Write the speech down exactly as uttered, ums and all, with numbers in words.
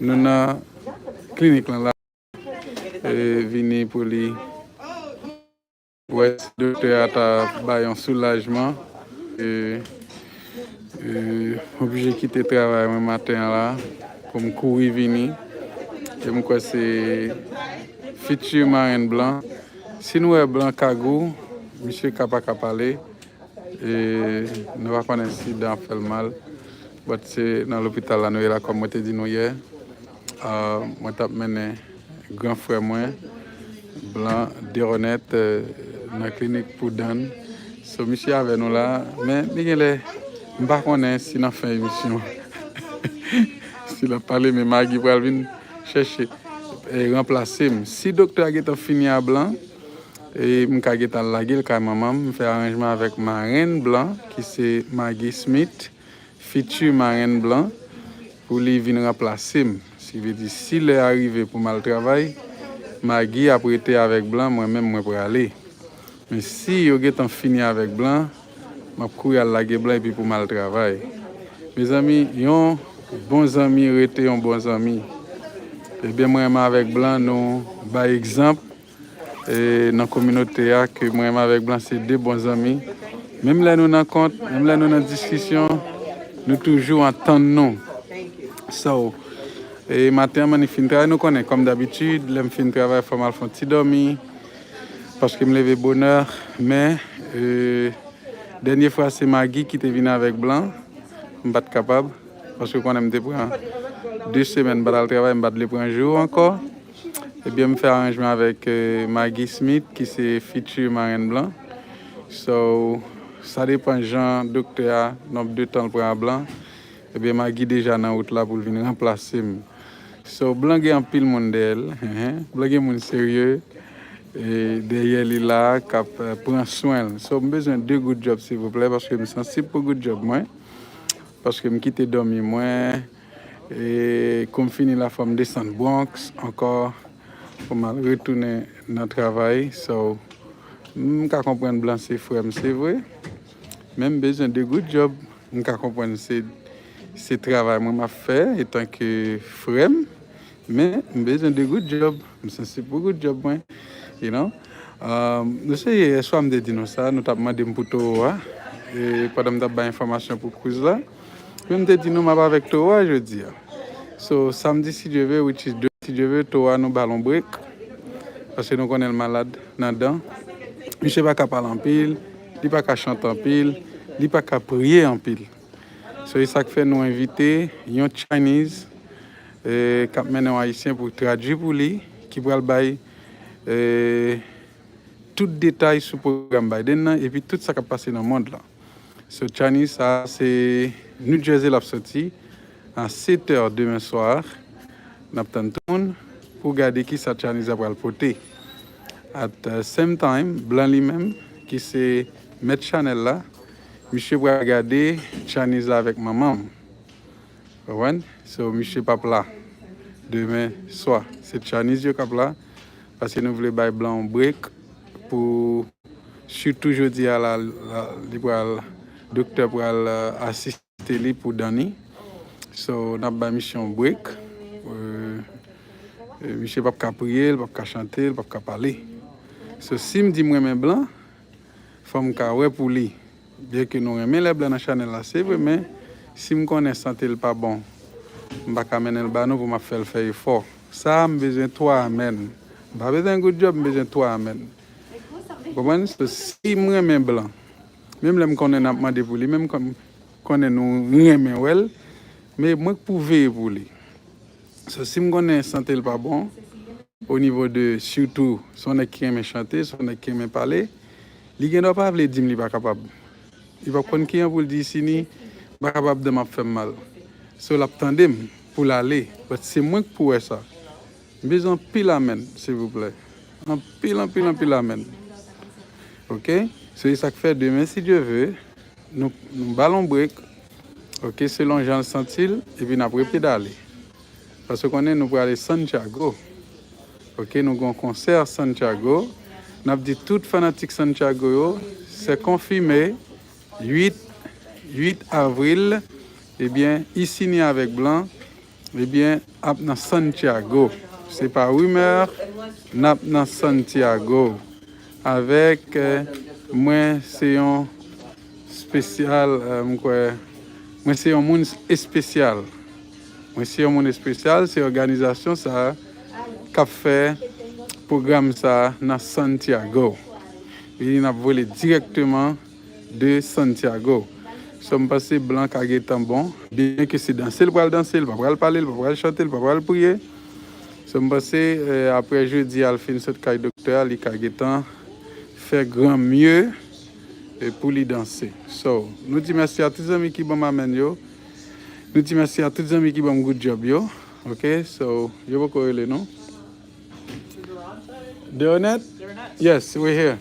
Nou nan klinik lan la, e, vini pou li wè si doktè a ta bay yon soulajman. E, e, oblije kite travay mwen maten an la pou m kouri vini. E m kwè se fiti marenn Blan. Si nou wè Blan kagou, misye ka pa ka pale. E nou pa konnen si dan ap fè l mal. But se nan lopital la nou ye la, kòm mwen te di nou yè. Ah, mwen t ap mennen gran frè mwen, Blan Deronèt, eh, nan klinik pou dan. So, misye avè nou la, men li genlè, m pa konnen si nan fen emisyon si l ap pale, men Magi pral vin chèche, eh, ranplase m. Si doktè a gentan fini a Blan, e m ka gentan lage l kay manman m, m fè aranjman avèk marenn Blan, ki se Magi Smith, fiti marenn Blan, pou li vin ranplase m. Sa vle di, si lè a rive pou m al travay, Magi ap rete avèk Blan, mwen menm mwen prale. Men si yo gentan fini avèk Blan, m ap kouri al lage Blan epi pou m al travay. Mezanmi, yon bon zanmi rete yon bon zanmi. Ebyen, mwen menm avèk Blan, nou bay egzanp, e, nan kominote a, ke mwen menm avèk Blan se de bon zanmi. Menm lè nou nan kont, menm lè nou nan diskisyon, nou toujou antann nou. So, e, maten an, mwen fin travay, nou konnen, kòm dabitid, lè m fin travay, fò m al fè yon ti dòmi, paske m leve bonè, men, e, dènye fwa, se Magi ki te vin avèk Blan, m pa t kapab, paske w konnen m te pran de semèn m pa t al travay, m pa t vle pran jou ankò. Ebyen, m fè aranjman avèk, eh, Magi Smith, ki se fiti marenn Blan. So, sa depan jan doktè a, nonb de tan l pran a Blan. Ebyen, Magi deja nan wout la pou l vin ranplase m. So, Blan gen anpil moun dèyè l. Blan gen moun serye, eh, dèyè li la, k ap, eh, pran swen l. So, m bezwen de goud djòb, silvouplè, paske m sansib pou goud djòb mwen. Paske m kite dòmi mwen. E kou m fini la, fò m desann Bronx ankò pou m al retounen nan travay. So, m ka konprann Blan se frè m, se vre. Men m bezwen de goud djòb. M ka konprann se, se travay mwen m ap fè etanke frè m. Men m bezwen de goud djòb. M sansib pou goud djòb mwen. You know? Um, nou se yè swa m te di nou sa, nou t ap mande m pou towo a. E pandan m t ap bay enfòmasyon pou quiz la, men m te di nou m ap avèk towo a jodi a. So, samdi, si Dye vle, which is demen, si Dye vle, towo a nou ba l on break. Paske nou konnen l malad nan dan. Misye pa ka pale anpil, li pa ka chante anpil, li pa ka priye anpil. So, e sa k fè nou envite yon Chinese, eh, k ap mennen yon Ayisyen pou tradui pou li, ki pral bay, eh, tout detay sou pwogram Biden nan, epi tout sa k ap pase nan mond lan. So, Chinese sa, se New Jersey l ap soti, a sèt è demen swa. N ap tann tout moun pou gade kisa Chinese la pral pote. At, uh, same time, Blan li menm, ki se mèt chanèl la, misye pral gade Chinese la avèk manman m. Konprann? So, misye p ap la demen swa. Se Chinese yo k ap la, paske nou vle bay Blan yon break pou, sitou jodi a la, la, li pral, doktè pral, uh, asiste li pou dan li. So, n ap bay misye yon break. Euh, euh, misye p ap ka priye, l p ap ka chante, l p ap ka pale. So, si m di m renmen Blan, fò m ka wè pou li. Byenke nou renmen lè Blan nan chanèl la, se vre, men si m konnen sante l pa bon, m pa ka mennen l ba nou pou m ap fè l fè efò. Sa a, m bezwen twa amèn. M pa bezwen goud djòb, m bezwen twa amèn. Ou konprann? So, si m renmen Blan, menm lè m konnen n ap mande pou li, menm kon-, konnen nou renmen wè l, men mwen k pou veye pou li. So, si m konnen sante l pa bon, o nivo de, sitou, se yon nèg ki renmen chante, se yon nèg ki renmen pale, li gen dwa pa vle di m li pa kapab. Li p ap konn kijan pou l di Isini, m pa kapab, dan m ap fè m mal. So, l ap tande m pou l ale, but se mwen k pou wè sa. M bezwen anpil amèn, silvouplè. Anpil, anpil, anpil amèn. Oke? So, e sa k fè demen, si Dye vle, nou, nou ba l on break. Oke, selon jan l santi l, epi n ap repedale. Paske w konnen nou prale Santiago. Oke, nou gen yon konsè Santiago. N ap di tout fanatik Santiago yo, se konfime, uit, uit avril, ebyen, Isini avèk Blan, Ebyen, ap nan Santiago. Se pa rimè, n ap nan Santiago. Avèk, eh, mwen se yon espesyal, eh, m kwè, mwen se yon moun espesyal. Mwen se yon moun espesyal, se òganizasyon sa a k ap fè pwogram sa a nan Santiago. Vini n ap vole dirèkteman de Santiago. So, m panse blan ka gentan bon. Byen ke se danse l pral danse, l pa pral pale, l pa pral chante, l pa pral priye. So, m panse, eh, apre jodi a, l fin sot kay doktè a, li ka gentan fè gran mye, eh, pou li danse. So, nou di mèsi a tout zanmi ki ban m amèn yo. Nou di mèsi a tout zanmi ki ban m good job yo. Ok, so, yo poko rele nou. Deonet? Yes, we here.